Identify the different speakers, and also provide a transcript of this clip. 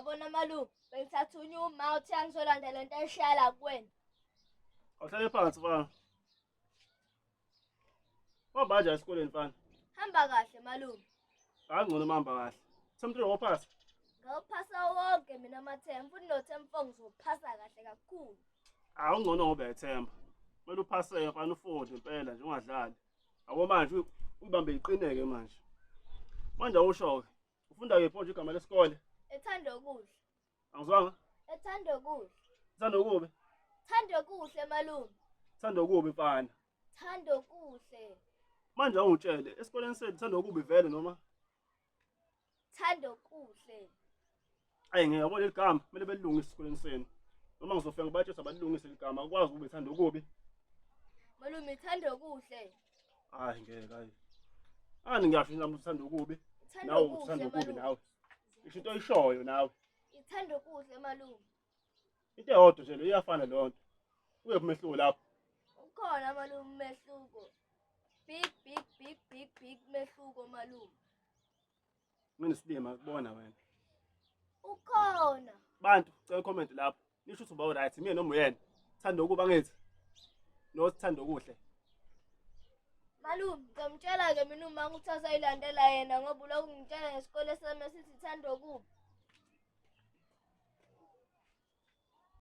Speaker 1: Yabona malume, bengithathunywa uma uthi angizolanda lento eshiya la kuwena.
Speaker 2: Awuhlale phansi mfana. Wahamba kanjani esikoleni mfana?
Speaker 1: Hamba kahle malume.
Speaker 2: Hayi ngcono mahamba kahle. Term 3 wophasa.
Speaker 1: Ngawuphasa wonke mina amathemu futhi no-term 4 ngizophasa kahle kakhulu.
Speaker 2: Hawu ngcono ngoba ethemba. Kumele uphaseke mfana ufunde impela nje ungadlali. Yabo manje uyibambe iqineke manje. Manje awusho-ke. Ufunda kephi manje igama lesikole?
Speaker 1: Ethanda okuhle.
Speaker 2: Angizwanga?
Speaker 1: Ethanda okuhle.
Speaker 2: Thanda okubi?
Speaker 1: Thanda okuhle malume.
Speaker 2: Thanda okubi mfana.
Speaker 1: Thanda okuhle.
Speaker 2: Manje awungitshele esikoleni sethu thanda okubi vele noma?
Speaker 1: Thanda okuhle.
Speaker 2: Ayi ngeke yabo leli gama kumele belilungise esikoleni senu. Noma ngizofika ngibatshela balilungise leli gama akwazi ukube thanda okubi.
Speaker 1: Malume thanda okuhle.
Speaker 2: Hayi ngeke hayi. Ani ngiyasho nami uthanda okubi.
Speaker 1: Thanda
Speaker 2: Nawe
Speaker 1: okuhle
Speaker 2: uthanda okubi
Speaker 1: malume.
Speaker 2: nawe. Isho into oyishoyo nawe.
Speaker 1: Ithanda okuhle malume.
Speaker 2: Into eyodwa nje lo iyafana leyo nto. Uye kumehluko lapho.
Speaker 1: Ukhona malume umehluko. Big big big big big mehluko malume.
Speaker 2: Mina isilima kubona wena.
Speaker 1: Ukhona.
Speaker 2: Bantu cela comment lapho. Nisho ukuthi uba right mina noma uyena. Thanda ukuba ngithi. No sithanda okuhle.
Speaker 1: Malume, ngizomtshela ke mina uma ukuthi asayilandela yena ngoba ulokhu ngitshela ngesikole sami esithi thanda okubi.